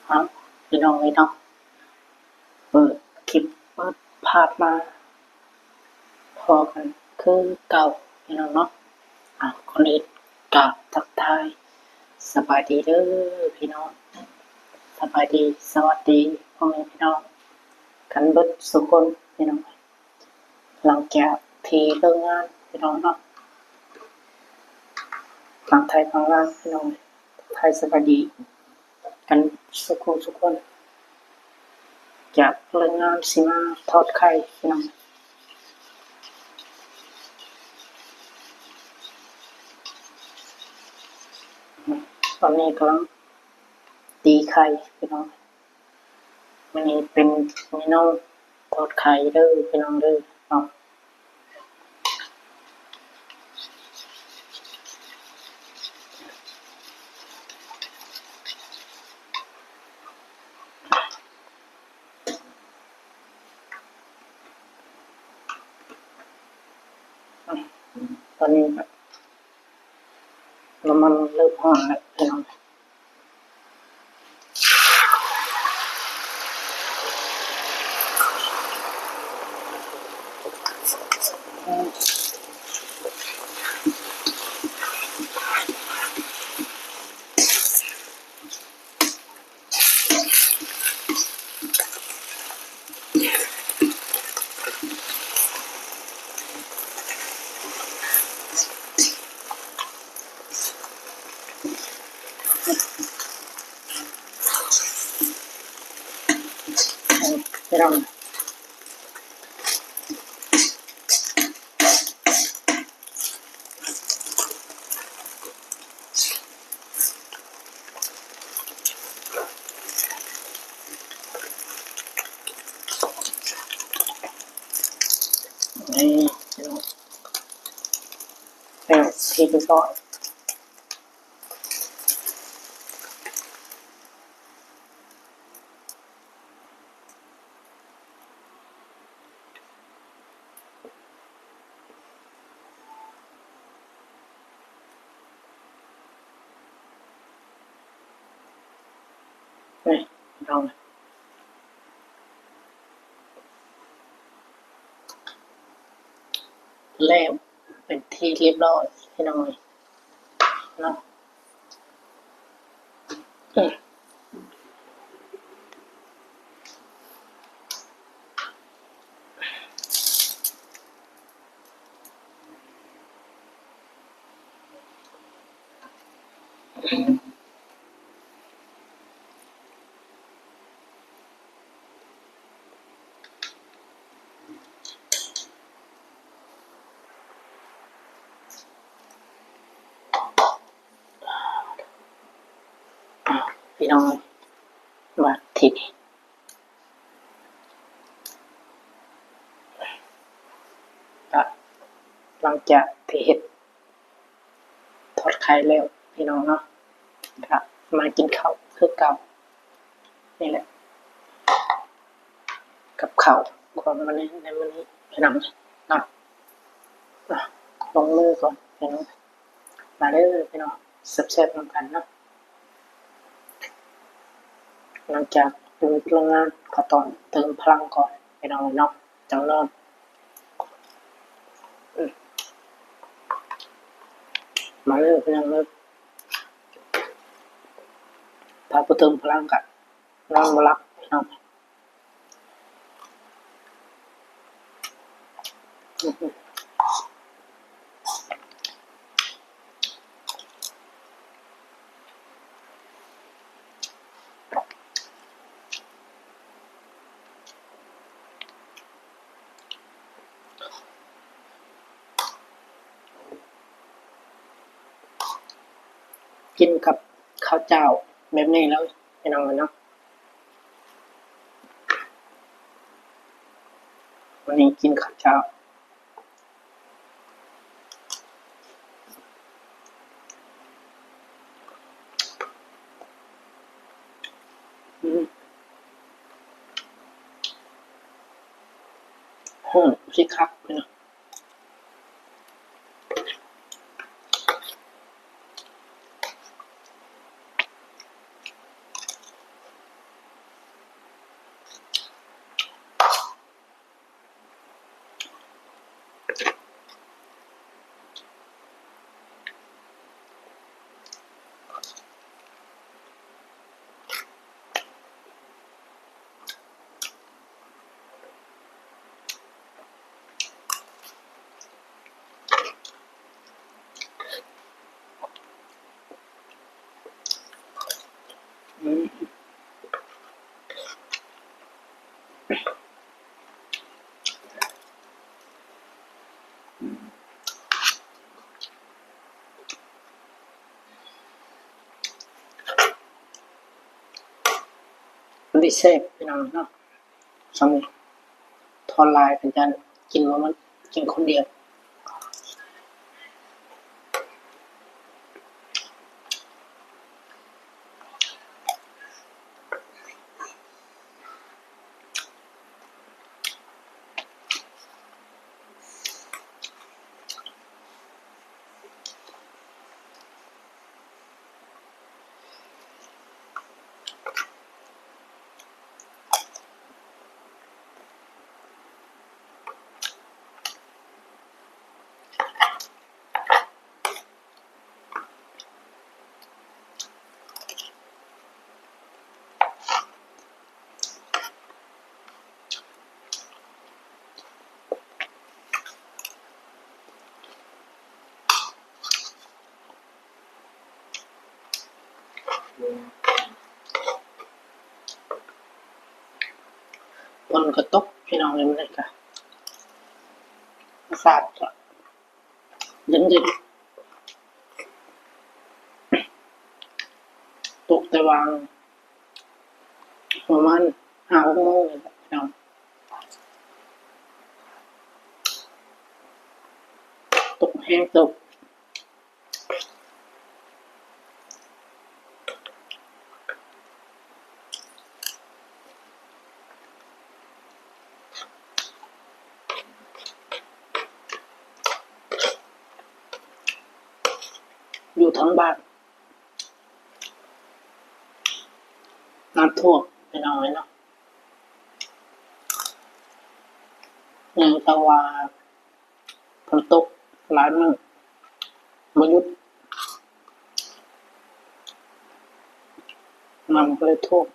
ເອົາ ພີ່ນ້ອງເອີຍເນາະ ເປີດຄລິບເປີດພາບມາພໍ້ກັນຄືເກົ່າ ພີ່ນ້ອງເນາະ. ເອົາ ກ່ອນອື່ນກາບທັກທາຍສະບາຍດີເດີພີ່ນ້ອງ ສະບາຍດີ ສະຫວັດດີພໍ່ແມ່ພີ່ນ້ອງກັນເບິດສູ່ຄົນ ພີ່ນ້ອງ. ຫຼັງຈາກທີ່ເລີກງານ ພີ່ນ້ອງເນາະ ທາງໄທທາງລາວ ພີ່ນ້ອງ ທັກທາຍສະບາຍດີກັນສູ່ຄູ່ສູ່ຄົນ. ຈາກເລີກງານຊິມາທອດໄຂ່ ພີ່ນ້ອງ. ຕອນນີ້ກຳລັງຕີໄຂ່ ພີ່ນ້ອງ. ມື້ນີ້ເປັນເມນູທອດໄຂ່ເດີພີ່ນ້ອງເດີເນາະ. ຕອນນີ້ນ້ຳມັນເລີ່ມຮ້ອນແລ້ວພີ່ນ້ອງ. ນີ້ ແລ້ວທີ່ຮຽບຮ້ອຍ. ນີ້ພີ່ນ້ອງ ແລ້ວເປັນທີ່ຮຽບຮ້ອຍພີ່ນ້ອງເອີຍເນາະ. ພີ່ນ້ອງ ບາດທີນີ້ ກະຫຼັງຈາກທີ່ເຮັດທອດໄຂ່ແລ້ວພີ່ນ້ອງເນາະ ກະມາກິນເຂົ້າຄືເກົ່ານີ້ແຫຼະ ກັບເຂົ້າຂອງມື້ນີ້ ໃນມື້ນີ້ພີ່ນ້ອງເນາະ. ອາ ລົງມືກ່ອນພີ່ນ້ອງ. ມາເດີພີ່ນ້ອງ ແຊບໆນຳກັນເນາະ. ຫຼັງຈາກເລີກງານ ກໍຕ້ອງເຕີມພະລັງກ່ອນພີ່ນ້ອງເນາະ ຈັ່ງນອນ. ມາເດີພີ່ນ້ອງເອີຍ ຖ້າບໍ່ເຕີມພະລັງກະນອນບໍ່ຫຼັບພີ່ນ້ອງ. ກິນກັບເຂົ້າຈ້າວແບບນີ້ເລີຍພີ່ນ້ອງເນາະ. ວັນນີ້ກິນເຂົ້າຈ້າວ ອືມ ຫອມຊິຄັກເນາະ. ອືມ ມັນຊິແຊບ ພີ່ນ້ອງເນາະ. ສ່ຳນີ້ ທອດຫຼາຍເປັນຢ້ານກິນບໍ່ໝົດ ກິນຄົນດຽວ. ຝົນກໍຕົກ ພີ່ນ້ອງເອີຍ, ມື້ນີ້ກະອາກາດກໍເຢັນໆ ຕົກແຕ່ວ່າງ ປະມານຫ້າຫົກໂມງນີ້ແຫຼະ ພີ່ນ້ອງ, ຕົກແຮງເຕີບ. ຢູ່ທາງບ້ານ ນ້ຳຖ້ວມ ພີ່ນ້ອງເອີຍເນາະ, ເນື່ອງຈາກວ່າ ຝົນຕົກຫຼາຍມື້ບໍ່ຢຸດ, ນ້ຳກໍເລີຍຖ້ວມ.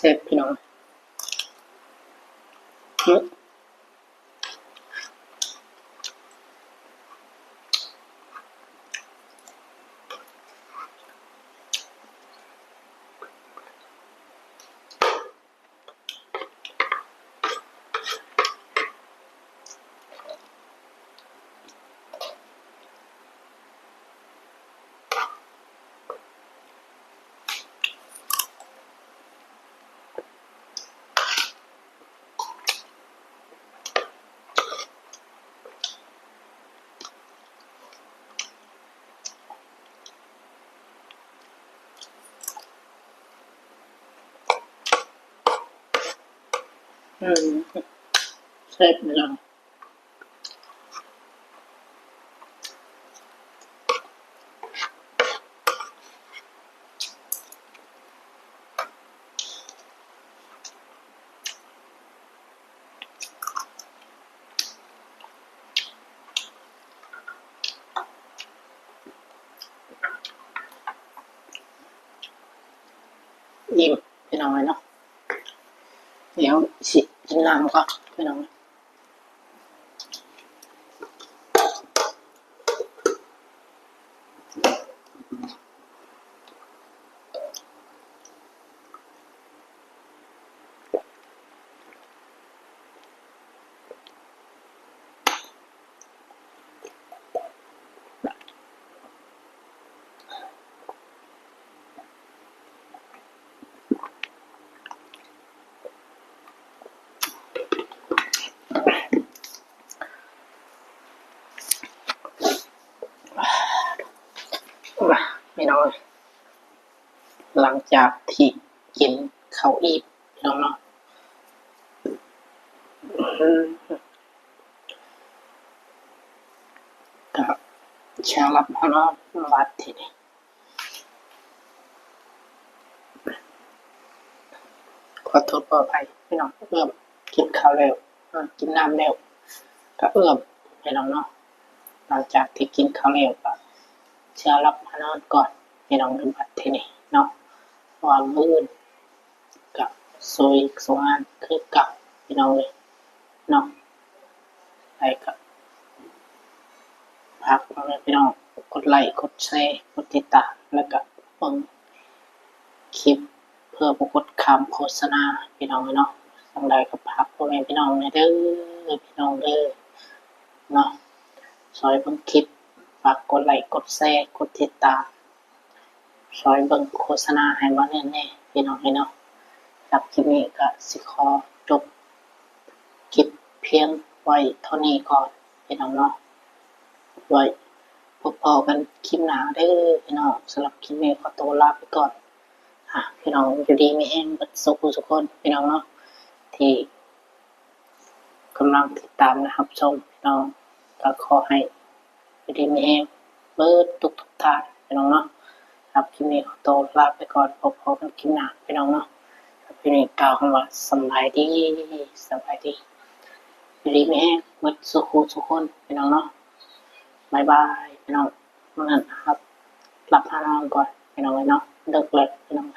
ແຊບ ພີ່ນ້ອງ. ອືມ ແຊບເນາະ. ອີ່ມ ພີ່ນ້ອງເອີຍເນາະ, ດຽວຊິກິນນ້ຳກ່ອນ ພີ່ນ້ອງ. ພີ່ນ້ອງ ຫຼັງຈາກທີ່ກິນເຂົ້າອີ່ມ ພີ່ນ້ອງເນາະ, ກໍສຳລັບເຮົາເນາະ ບາດທີນີ້. ຂໍໂທດຂໍອະໄພພີ່ນ້ອງ ເອື້ອມ ກິນເຂົ້າແລ້ວ ອາ ກິນນ້ຳແລ້ວ ກະເອື້ອມພີ່ນ້ອງເນາະ. ຫຼັງຈາກທີ່ກິນເຂົ້າແລ້ວກະຊິເອົາຫຼັບມານອນກ່ອນພີ່ນ້ອງເດີ ບັດທີນີ້ເນາະ ເພາະວ່າມື້ອື່ນກະສູ້ວຽກສູ້ງານຄືເກົ່າພີ່ນ້ອງເອີຍເນາະ. ໃດກະຝາກພໍ່ແມ່ພີ່ນ້ອງກົດໄລ ກົດແຊ ກົດຕິດຕາມ ແລ້ວກະເບິ່ງ ຄລິບ ເພື່ອບໍ່ກົດຂ້າມໂຄສະນາພີ່ນ້ອງເອີຍເນາະ. ຈັ່ງໃດກໍຝາກພໍ່ແມ່ພີ່ນ້ອງແດ່ເດີ ພີ່ນ້ອງເດີເນາະ ຊ່ອຍເບິ່ງຄລິບ ຝາກກົດໄລ ກົດແຊ ກົດຕິດຕາມ ຊ່ອຍເບິ່ງໂຄສະນາໃຫ້ບ່າວເນີນແດ່ພີ່ນ້ອງເອີຍເນາະ. ສຳລັບຄລິບນີ້ກໍຊິຂໍຈົບຄລິບພຽງໄວ້ເທົ່ານີ້ກ່ອນພີ່ນ້ອງເນາະ ໄວ້ພົບພໍ້ກັນຄລິບໜ້າເດີພີ່ນ້ອງ. ສຳລັບຄລິບນີ້ຂໍຕົວລາໄປກ່ອນ ອາ ພີ່ນ້ອງຢູ່ດີມີແຮງເບິດສູ່ຜູ້ສູ່ຄົນພີ່ນ້ອງເນາະ ທີ່ກຳລັງຕິດຕາມ ແລະ ຮັບຊົມພີ່ນ້ອງ ກໍຂໍໃຫ້ຢູ່ດີມີແຮງເບິດທຸກໆທ່ານພີ່ນ້ອງເນາະ. ສຳລັບຄລິບນີ້ຂໍຕົວລາໄປກ່ອນ ພົບພໍ້ກັນຄລິບໜ້າພີ່ນ້ອງເນາະ. ສຳລັບຄລິບນີ້ກ່າວຄຳວ່າສຳບາຍດີ ສຳບາຍດີ ຢູ່ດີມີແຮງເບິດສູ່ຜູ້ສູ່ຄົນພີ່ນ້ອງເນາະ. ບາຍບາຍພີ່ນ້ອງ ມື້ນັ້ນຮັບ ຫຼັບມານອນກ່ອນພີ່ນ້ອງເອີຍເນາະ ເລິກແລ້ວພີ່ນ້ອງ.